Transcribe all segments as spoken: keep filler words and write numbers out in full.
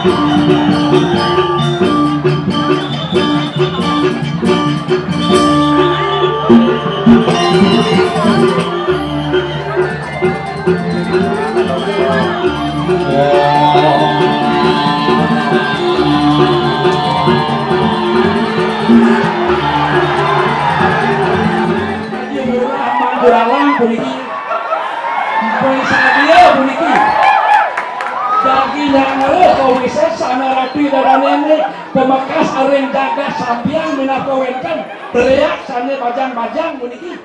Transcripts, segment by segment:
Haji Murah Manduralang puniki. Mpun sadia puniki. Daging nyang weruh kawisésané Ratu Ida Dané, pamekas ring jagat Sambiang minangka wénten réak sané bajang-bajang puniki.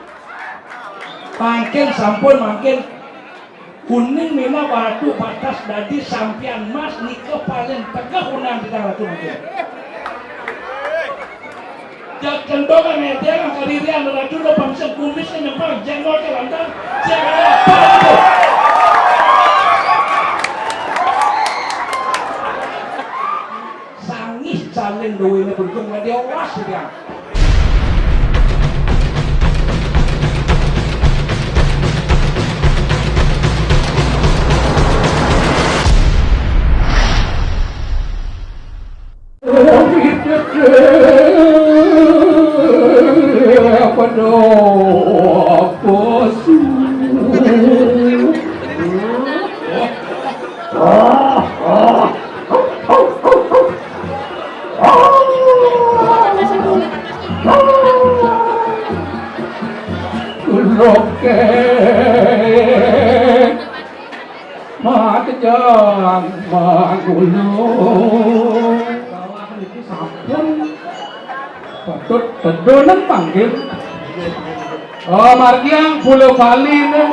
Mangkin sampun mangkin. Uning minab ratu batas dadi sampian mas nika paling tegeh unang titiang ratu mangkin. Jag kentongan ngedéng kadirian ratu lo pamsén kumis nyempal jénggol ke lantang. Siang ada apa itu? Sangis salin duwéné beruntung nggak diowas titiang. Loke matejang mangulung. Sampun patut tedunen panggih. Oh, margiang pulo kali né.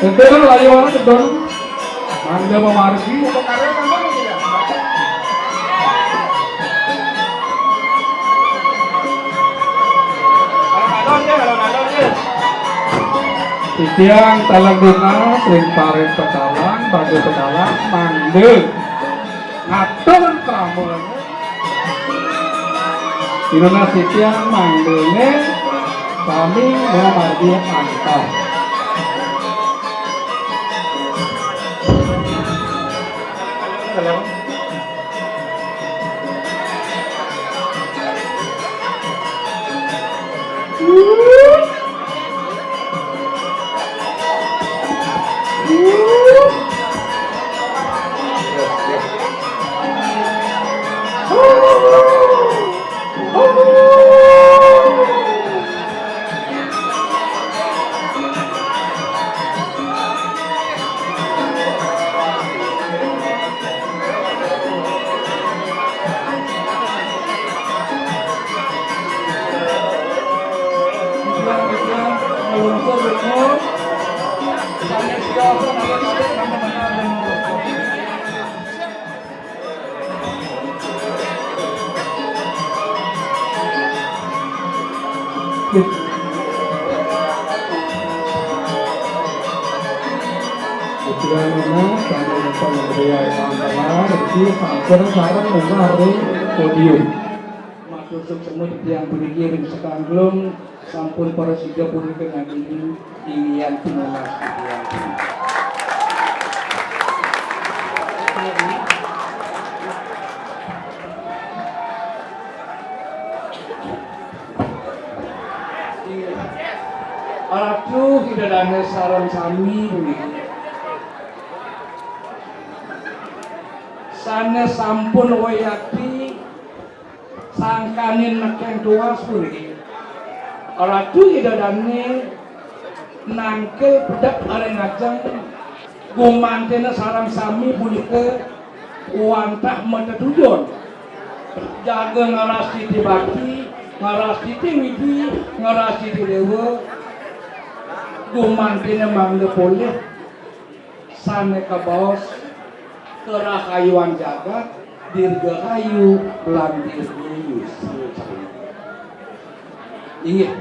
Tedun, ayo, tedun. Mangga mamargi. Titiang taler nunas ring paring pedalang, badé pedalang, mangga ngatur krama. Inunas titiang mangdané sami mamargi angkah. Kebetulan memang kami dapat memberi air mawar, jadi sampun sareng munggah ring podium. Matur suksma titiang puniki ring sekangklung, sampun prasida punika ngajeng inggihan tinunas titiang puniki. Ratu Ida Dané sareng sami puniki. Sané sampun wayah sangkaning nekéng tuas puniki. Ratu Ida Dané nangkil pedek ring ajeng gumantiné sareng sami punika wantah matetujon. Jaga ngrastiti bakti, ngrastiti widi, ngrastiti déwa, gumantiné mangda polih. Sané kabaos karahayuan jagat, dirgahayu lan dirgayu. Inggih.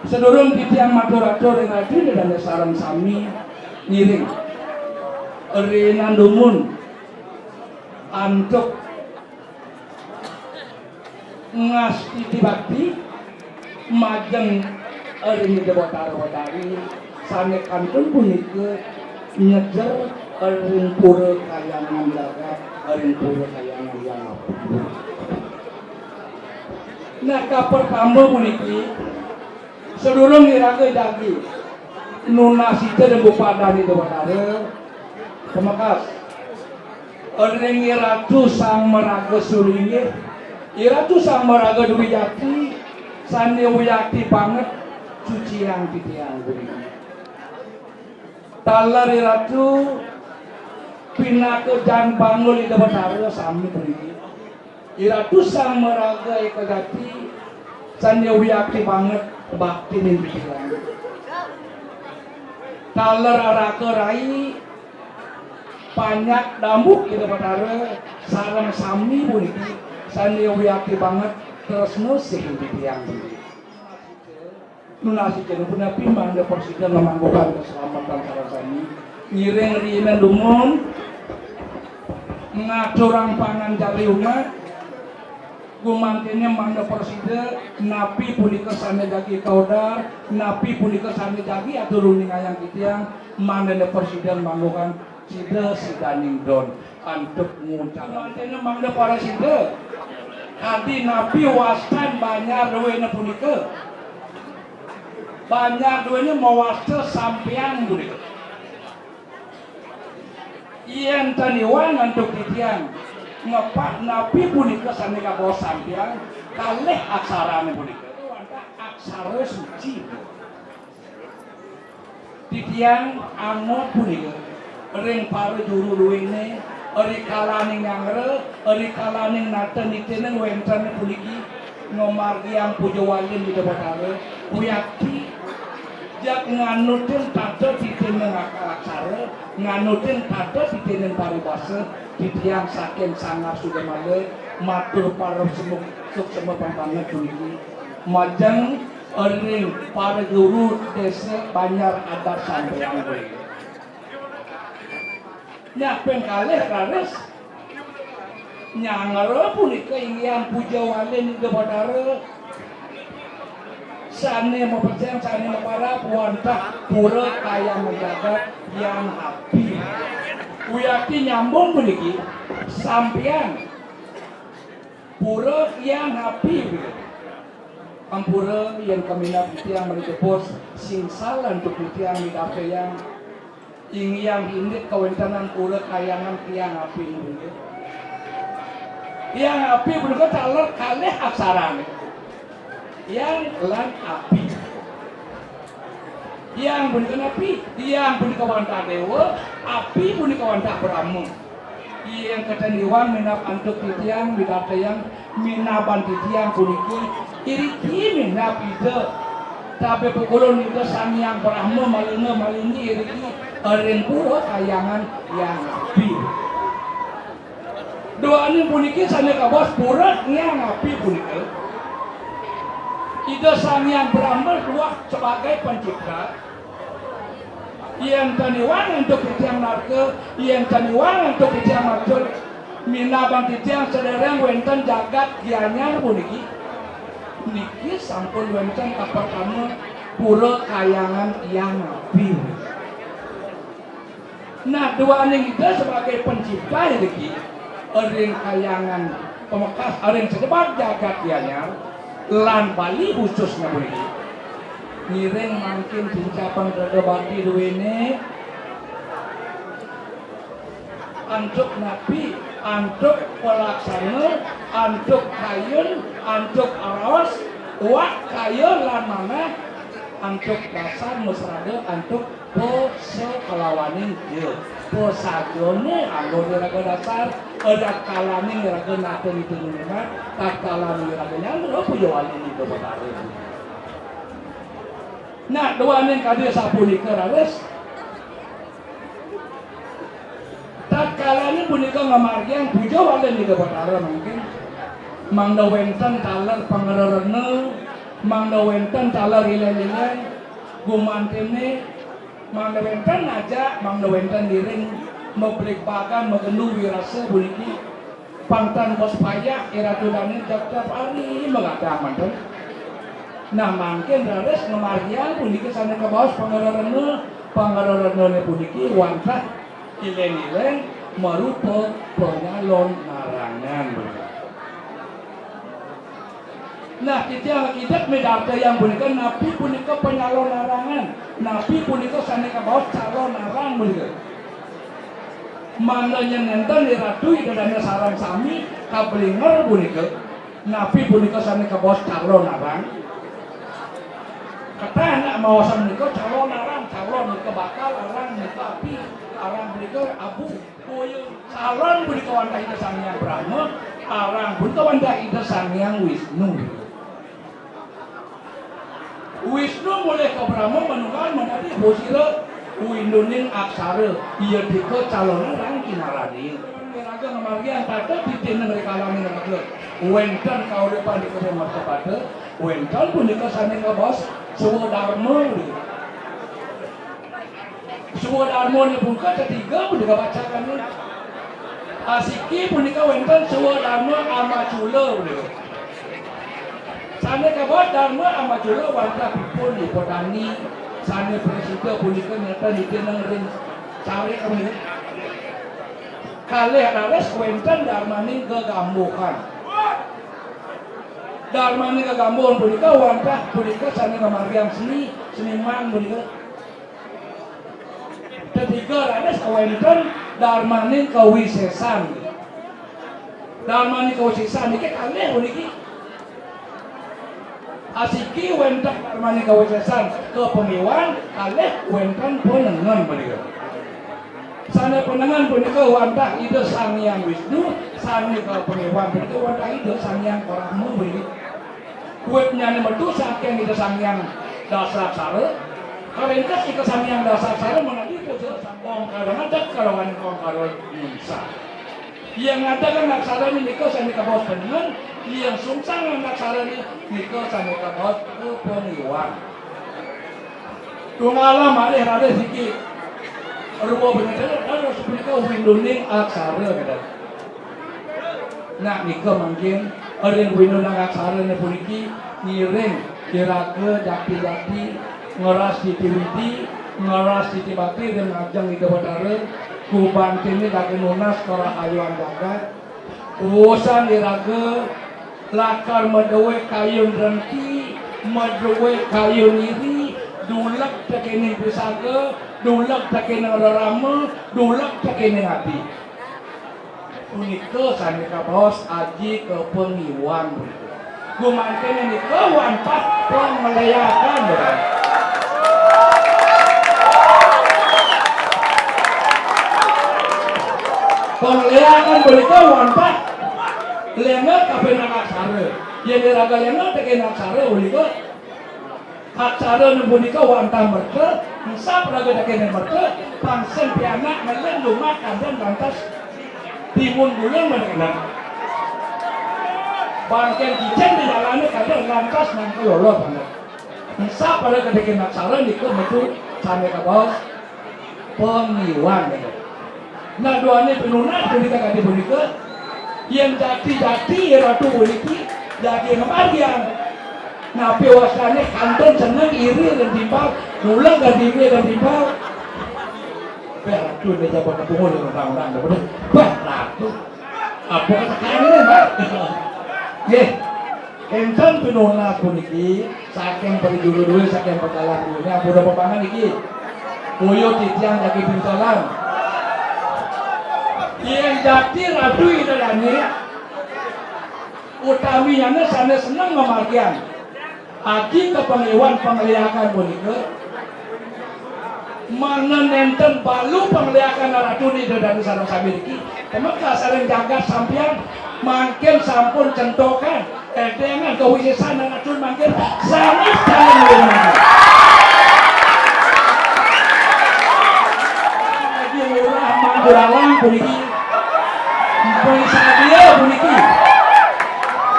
Sadurung titiang matur atur ring Ratu Ida Dané sareng sami ngiring. Rinan dumun antuk ngastiti bakti majeng ring Ida Batara Batari sané kantun punika nyejer Ring pura kayangan jagat, ring pura kayangan yang api. Nah, kapertama puniki, sadurung iraga jagi nunas ida ring bepadan Ida Betara, pamekas ring Iratu Sang Maraga Sulinggih, Iratu Sang Maraga Dwijati, sane wiakti banget, suciang titiang puniki. Taler Iratu pinaka jang banggul Ida Betara sami puniki. Iratu Sang Maraga Eka Jati sane wiakti banget bakti ning titiang. Taler Araka Rai panyak dambuk Ida Betara sareng sami puniki sane wiakti banget tresna sihin titiang puniki. Nunas icen punapi mangda prasida ngamangguhang kaslametan sareng sami. Ngiring riin dumun ngaturang panganjali umat. Gumantine mangda prasida napi punika sane jagi kaudar, napi punika sane jagi atur uningayang titiang, mangda prasida mangguhang sida sidaning don antuk ngucap. Gumantine mangda prasida kadi napi wastan banjar duene punika. Banjar duene mawasta sampean puniki. Yen ten iwang antuk titiang ngepah napi punika sane kabaos sampean, kalih aksarane punika. Wantah aksara suci. Titiang angot punika ring para juru duene, rikalaning nyangra, rikalaning nata nitine wenten puniki ngamargiang puja walin Ida Betara, wiakti jag nganutin tata titining aksara, nganutin tata titining paribasa, titiang saking Sanggar Sudamala matur parab semuk suksema pang banget puniki. Majeng ring para juru desa banjar adat sampean puniki. Nya ping kalih raris nyangra punika inggih puja walin Ida Betara sane mapeceng, sane maparab wantah pura kayangan jagat Hyang Api. Wiakti nyambung puniki, sampean pura Hyang Api puniki. Ampura yen kaminab titiang mriki pos sing salah antuk titiang midartayang. Inggih indik kawentenan pura kayangan Hyang Api puniki. Hyang Api punika taler kalih aksarane. Hyang lan Api. Hyang punika napi? Hyang punika wantah dewa, Api punika wantah Brahma. Yen keten iwang minab antuk titiang midartayang, minaban titiang puniki, iriki minab Ida Tabe Pukulun, Ida Sang Hyang Brahma, Malinga, Malini iriki ring pura kayangan Hyang Api. Duaning puniki sane kabaos pura Hyang Api punika. Ida Sang Hyang Brahma duah sebagai pencipta. Yen ten iwang antuk titiang narka, yen ten iwang antuk titiang maksud, minaban titiang sedereng wenten jagat Gianyar puniki. Niki sampun wenten kapertama pura kayangan Hyang Api. Nah, duaning Ida sebagai pencipta iriki, ring kayangan pamekas, ring sejebar jagat Gianyar, lan Bali khususnya puniki. Ngiring mangkin cincapang dreda bakti duene. Antuk napi, antuk palaksana, antuk kayun, antuk raos, wak kaya lan manah, antuk dasar masrada, antuk pasa kalawaning ja. Pasajane anggon iraga dasar, iraga kalaning iraga nata niti nunas, tatkalaning iraga nyangra puja walin Ida Betara. Nah, duaning kadi sapunika raris. Tatkalaning punika ngamargiang puja walin Ida Betara mangkin. Mangda wenten taler pangrerena, mangda wenten taler ileng-ileng, gumantine, mangda wenten ngajak, mangda wenten ngiring, mabligbagan, magendu wirasa puniki. Pang tan bos payah, Iratu Dane daptar ari magadang manten. Nah, mangkin raris ngamargiang puniki sane kabaos pangrerena, pangrerenane puniki wantah Iléng-iléng marupa panyalon narangan. Nah, kita hakikat midartayang punika, napi punika panyalon narangan, napi punika sané kabaos calon narang punika. Mangda yén nénten Ratu Ida Dané sareng sami kablinger punika, napi punika sané kabaos calon narang. Kedah nak maosang punika calon narang, calon punika bakal, narang punika api, narang punika abu. Boya calon punika wantah Ida Sang Hyang Brahma, narang punika wantah Ida Sang Hyang Wisnu. Wisnu mulih ka Brahma manunggal menjadi Hosira winduning aksara, iya tika calon narang kinarani. Iraga ngamargiang tata titining rikalaning raga. Wénten kauripan ring mertapada, wénten punika sané kabaos swadarma. Swadarmané punika tetiga punika bacané. Asiki punika wénten swadarma amacula punika. Sané kabaos darma amacula wantah ipun ipatani sané prasida punika nata nitih nang ring carik punika. Kalih raris wénten darmaning gegambuhan. Darmaning gegambuhan punika wantah punika sané ngamargiang seni, seniman punika. Tetiga raris wénten darmaning kawisésan. Darmaning kawisésan niki kalih puniki. Asiki wénten darmaning kawisésan kapangiwan, kalih wénten panengen punika. Sané panengen punika wantah Ida Sang Hyang Wisnu, sané kapangiwan punika wantah Ida Sang Hyang Brahma puniki. Witnyané metu saking Ida Sang Hyang Dasaksara, karingkes Ida Sang Hyang Dasaksara menadi puja Sang Ongkara ngadeg kalawan Ongkara nyungsang. Yén ngadeg aksara nika sané kabaos panengen, yén sungsang aksara nika sané kabaos kapangiwan. Tunggalam malih raris siki. Rwa bener, terus punika winduning aksara, gitu. Nah, nika mangkin ring winduning aksarané puniki ngiring iraga jati-jati ngras titi widi, ngras titi bakti ring ngajeng Ida Batara, kubantiné dadi nunas karahayuan jagat. Usan iraga lakar madué kayun drenti, madué kayun iri, duleg tekéning pisaga, duleg tekéning rerama, duleg tekéning adi. Punika sané kabaos aji kapangiwan punika. Gumantiné nika wantah pangléakan. Pangléakan punika wantah lénga kapining aksara. Yén iraga lénga tekéning aksara punika, aksarané punika wantah merta, engsap raga tekéning merta, pang sing pianak ngelén lumah kadén lantas timun guling meneh. Bangkén kicén di dalané kadén lantas nangkal lolot meneh. Engsap raga tekéning aksara nika metu sané kabaos pangiwan. Nah, duaning pinunas punika kadi punika, yén jati-jati Ratu puniki dadi ngamargiang. Napi wastané kantun seneng iri lan timpal, mula ganti iri lan timpal. Béh, Ratu né jabat ketemu dengan undang-undang, dah bener. Béh, Ratu. Apa kata kalian, Mbak? Nggih. Énten pinunas puniki saking pari juru duwé, saking pekalan duwé. Ampun apa pangan iki? Kuyuh titiang jagi pintalan. Yén jati Ratu Ida Dané, utamiané sané seneng ngamargiang aji kapangiwan pangléakan punika, Mangda nénten balu pangléakan Ratu Ida Dané sareng sami niki, pamekas sareng jagat sampiang mangkin sampun centokan, édéngan kawisésan Ratu mangkin sanget sareng mangkin. Lagi Lurah Mangguralang puniki, puniki sadia puniki.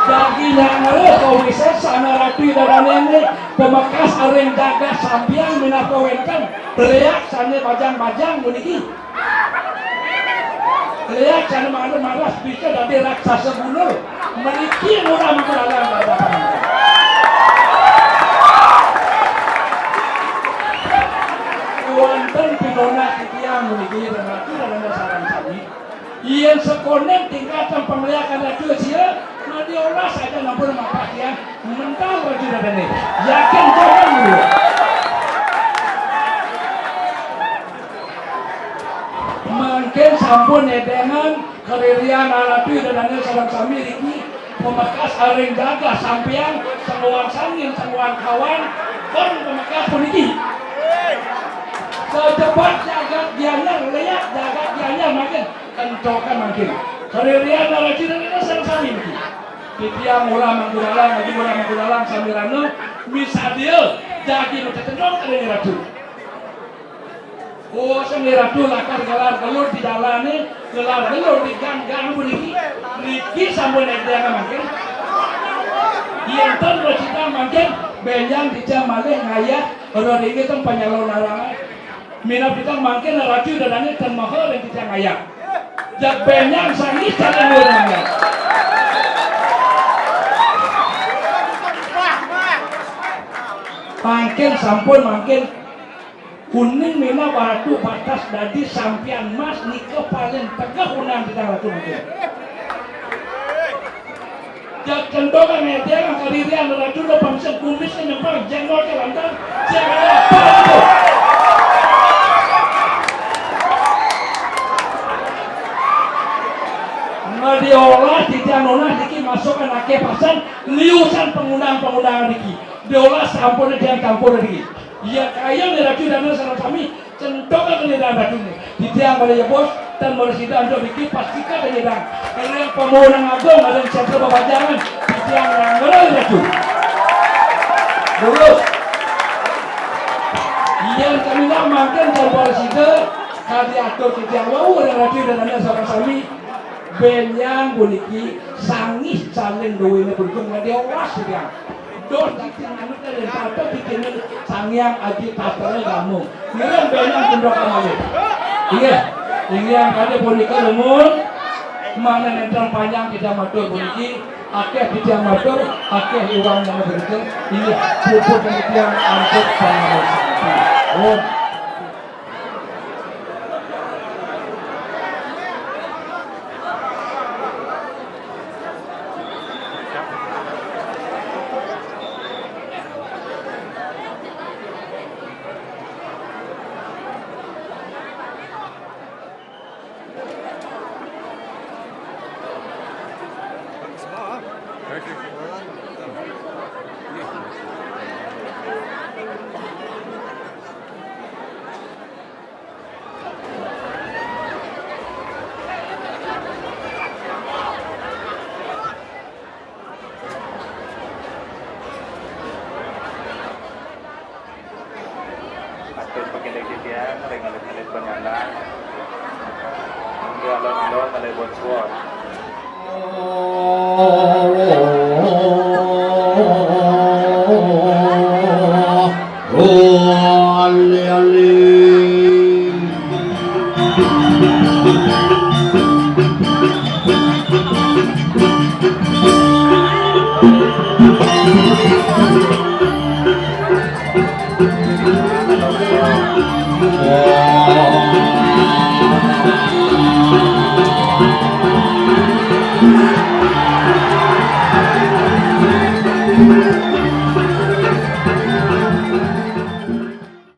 Jagi nyangruh kawisésan Ratu Ida Dané, pamekas ring jagat sampiang minangka wénten. Léak sané bajang-bajang puniki. Léak sané malas-malas bisa dadi raksasa gundul. Mriki Lurah Mangguralang. Wénten pinunas titiang puniki, Yén sakonén tingkatan pangléakan ratu sia, nah diolah saja nampun mapatian mental ratu dadane. Yakin jangan dulu. Mangkin sampun edengan karirian ratu dadane sareng sami niki, pamekas areng gagah sampeyan, sangoan sangin, sangoan kawan, kon pamekas puniki. Sajebat jagat Gianyar, lihat jagat Gianyar mangkin. Kentokan mangkin. Karirian ratu dadane sareng sami niki. Titiang Ngurah Mangkudalang, Haji Ngurah Mangkudalang sami rana misadia jagi matetenong kadene ratu. Oh, sami ratu lakar gelar gelur di dalane, gelar gelur di gang-gang puniki. Niki sampun edengan mangkin. Yen ten recita mangkin, benjang dija malih ngayah, ora ringgit teng panyalon larangan. Minab titiang mangkin ratu dadane ten maha ring titiang ngayah. Jag benjang sangis jalan luar. Mangkin sampun mangkin kuning minab ratu batas dadi sampian mas nika paling tegeh unang titiang ratu mangkin. Jak kentongan ngedeang karirian ratu lo pangsen kumis ke nyempal jengol ke lantar. Siapa apa itu? Nggak diolah titiang nonah niki masuk anake pasan liusan pengundang-pengundang niki. Diolah sampun dia campur niki. Iya kaya nih ratu dana sareng sami. Centok aja nih dah batu nih. Titiang pada ya bos, tan pada sida antuk niki pasti kan aja dah. Karena yang pemenang agung ada yang centra babajangan. Titiang nanggerai ratu. Lurus. Iya kami nak makan tan pada sida. Kadi atur titiang wau ada ratu dan ada sama sami. Benjang puniki sangis saling duwene puniki nggih diolas titiang. Dos daging manuk dan patut dikene Sang Hyang Aji Tatra Gamo. Ngiring benjang pundokan malih. Inggih. Inggih kade punika numun. Mangda nenten panjang kita matur puniki. Akeh titiang matur, akeh iwang yang berikut. Inggih puput titiang antuk pangawasan. Om. Atur pakilik titiang, ring alit-alit banyanan. Mangga alon-alon malih buat suwon.